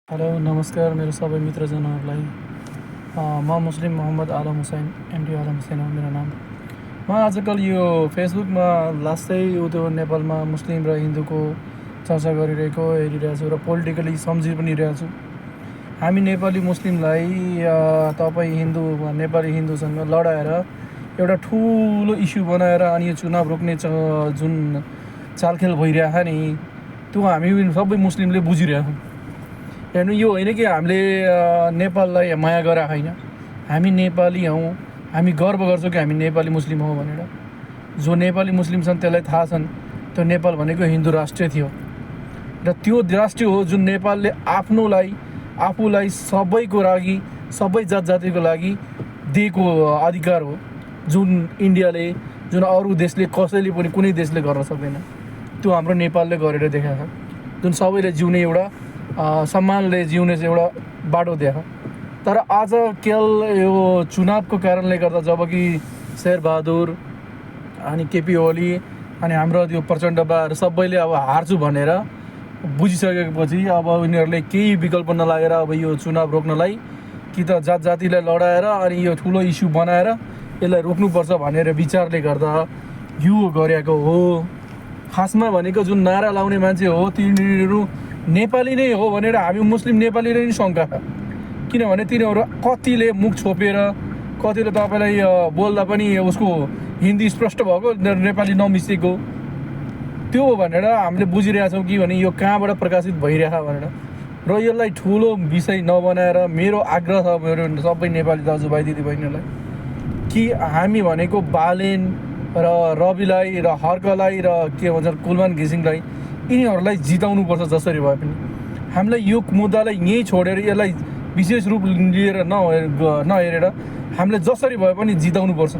Hello नमस्कार मेरो सबै मित्रजनहरूलाई म मुस्लिम मोहम्मद आलम हुसैन एमडी आलम हुसैन हो मेरो नाम। म आजकल यो फेसबुकमा लास्टै त्यो नेपालमा मुस्लिम र हिन्दूको चर्चा गरिरहेको हेरिरहेको छु र पोलिटिकली सम्झि पनि रहेको छु। हामी नेपाली मुस्लिमलाई तपाईँ हिन्दू नेपाली हिन्दूसँग लडाएर एउटा ठुलो इस्यु बनाएर अनि यो चुनाव रोक्ने जुन चालखेल भइरहेको नि त्यो हामी सबै मुस्लिमले बुझिरहेछौँ। हेर्नु यो होइन कि हामीले नेपाललाई माया गरेका होइन, हामी नेपाली हौँ, हामी गर्व गर्छौँ कि हामी नेपाली मुस्लिम हौँ भनेर। जो नेपाली मुस्लिम छन् त्यसलाई थाहा छन् त्यो नेपाल भनेको हिन्दू राष्ट्र थियो र त्यो राष्ट्र हो जुन नेपालले आफूलाई सबैको लागि सबै जात जातिको लागि दिएको अधिकार हो, जुन इन्डियाले जुन अरू देशले कसैले पनि कुनै देशले गर्न सक्दैन। त्यो हाम्रो नेपालले गरेर देखाएको छ, जुन सबैले जिउने एउटा सम्मानले जिउने चाहिँ एउटा बाटो देखा। तर आज केवल यो चुनावको कारणले गर्दा जब कि शेरबहादुर अनि केपी ओली अनि हाम्रो त्यो प्रचण्ड बाहरू सबैले अब हार्छु भनेर बुझिसकेपछि अब उनीहरूले केही विकल्प नलागेर अब यो चुनाव रोक्नलाई कि त जात जातिलाई लडाएर अनि यो ठुलो इस्यु बनाएर यसलाई रोक्नुपर्छ भनेर विचारले गर्दा यो गरेको हो। खासमा भनेको जुन नारा लाउने मान्छे हो तिनीहरू नेपाली नै हो भनेर हामी मुस्लिम नेपालीले नै शङ्का छ। किनभने तिनीहरू कतिले मुख छोपेर कतिले तपाईँलाई बोल्दा पनि उसको हिन्दी स्पष्ट भएको नेपाली नमिसिएको त्यो भनेर हामीले बुझिरहेछौँ कि भने यो कहाँबाट प्रकाशित भइरहेछ भनेर। र यसलाई ठुलो विषय नबनाएर मेरो आग्रह छ मेरो सबै नेपाली दाजुभाइ दिदीबहिनीहरूलाई कि हामी भनेको बालेन र रविलाई र हर्कलाई र के भन्छ कुलमान घिसिङलाई यिनीहरूलाई जिताउनुपर्छ जसरी भए पनि। हामीलाई यो मुद्दालाई यहीँ छोडेर यसलाई विशेष रूप लिएर नहेरेर हामीले जसरी भए पनि जिताउनुपर्छ।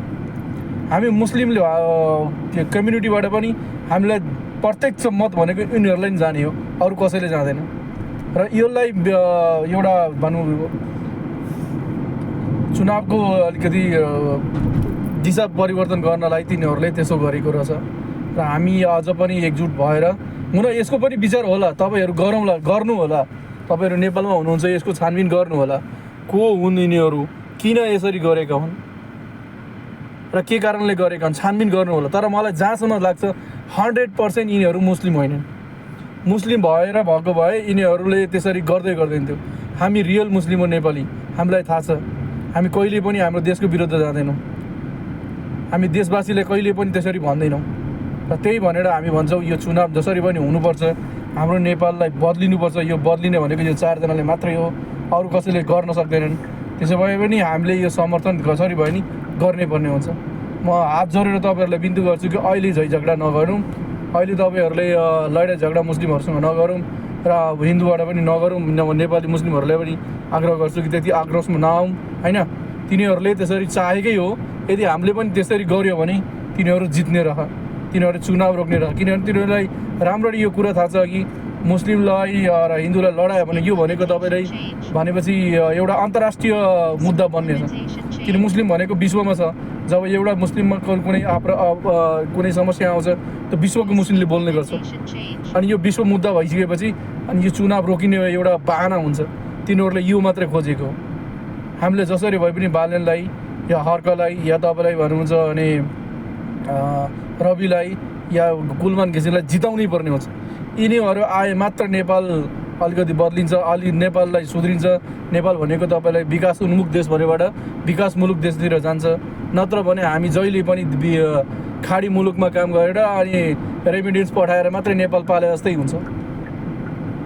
हामी मुस्लिमले कम्युनिटीबाट पनि हामीलाई प्रत्यक्ष मत भनेको यिनीहरूलाई पनि जाने हो, अरू कसैले जाँदैन। र यसलाई एउटा भनौँ चुनावको अलिकति दिशा परिवर्तन गर्नलाई तिनीहरूले त्यसो गरेको रहेछ र हामी अझ पनि एकजुट भएर हुन यसको पनि विचार होला, तपाईँहरू गर्नु होला, तपाईँहरू नेपालमा हुनुहुन्छ यसको छानबिन गर्नु होला, को हुन् यिनीहरू, किन यसरी गरेका हुन् र के कारणले गरेका हुन् छानबिन गर्नु होला। तर मलाई जहाँसम्म लाग्छ 100% यिनीहरू मुस्लिम होइनन्। मुस्लिम भएर भएको भए यिनीहरूले त्यसरी गर्दैन थियो। हामी रियल मुस्लिम हो नेपाली, हामीलाई थाहा छ हामी कहिले पनि हाम्रो देशको विरुद्ध जाँदैनौँ, हामी देशवासीले कहिले पनि त्यसरी भन्दैनौँ। र त्यही भनेर हामी भन्छौँ यो चुनाव जसरी पनि हुनुपर्छ, हाम्रो नेपाललाई बदलिनुपर्छ। यो बदलिने भनेको यो 4 जनाले मात्रै हो, अरू कसैले गर्न सक्दैनन्। त्यसो भए पनि हामीले यो समर्थन जसरी भयो नि गर्नै पर्ने हुन्छ। म हात जोडेर तपाईँहरूलाई बिन्ती गर्छु कि अहिले झै झगडा नगरौँ, अहिले तपाईँहरूले लडाइँ झगडा मुस्लिमहरूसँग नगरौँ र हिन्दूबाट पनि नगरौँ। नेपाली मुस्लिमहरूलाई पनि आग्रह गर्छु कि त्यति आक्रोशमा नआउँ होइन। तिनीहरूले त्यसरी चाहेकै हो, यदि हामीले पनि त्यसरी गऱ्यो भने तिनीहरू जित्ने रह, तिनीहरू चुनाव रोक्ने रह। किनभने तिनीहरूलाई राम्ररी यो कुरा थाहा छ कि मुस्लिमलाई र हिन्दूलाई लडायो भने यो भनेको तपाईँलाई भनेपछि एउटा अन्तर्राष्ट्रिय मुद्दा बन्नेछ। किन मुस्लिम भनेको विश्वमा छ, जब एउटा मुस्लिममा कुनै समस्या आउँछ त विश्वको मुस्लिमले बोल्ने गर्छ। अनि यो विश्व मुद्दा भइसकेपछि अनि यो चुनाव रोकिने एउटा बहाना हुन्छ। तिनीहरूले यो मात्रै खोजेको हो। हामीले जसरी भए पनि बालेनलाई या हर्कलाई या तपाईँलाई भन्नुहुन्छ भने रविलाई या कुलमान घिसिङलाई जिताउनै पर्ने हुन्छ। यिनीहरू आए मात्र नेपाल अलिकति बदलिन्छ, नेपाललाई सुध्रिन्छ। नेपाल भनेको तपाईँलाई विकास उन्मुख देश भनेबाट विकासमूलक देशतिर जान्छ। नत्र भने हामी जहिले पनि खाडी मुलुकमा काम गरेर अनि रेमिडेन्स पठाएर मात्रै नेपाल पाले जस्तै हुन्छ।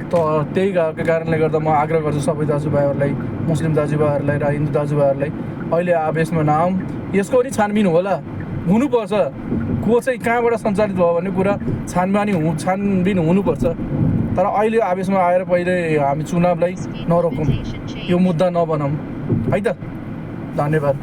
त त्यही कारणले गर्दा म आग्रह गर्छु सबै दाजुभाइहरूलाई, मुस्लिम दाजुभाइहरूलाई र हिन्दू दाजुभाइहरूलाई अहिले आवेशमा नआउँ। यसको पनि छानबिन होला, हुनुपर्छ। को चाहिँ कहाँबाट सञ्चालित भयो भन्ने कुरा छानबिन हुनुपर्छ। तर अहिले आवेशमा आएर पहिले हामी चुनावलाई नरोकौँ, यो मुद्दा नबनाऊँ है त। धन्यवाद।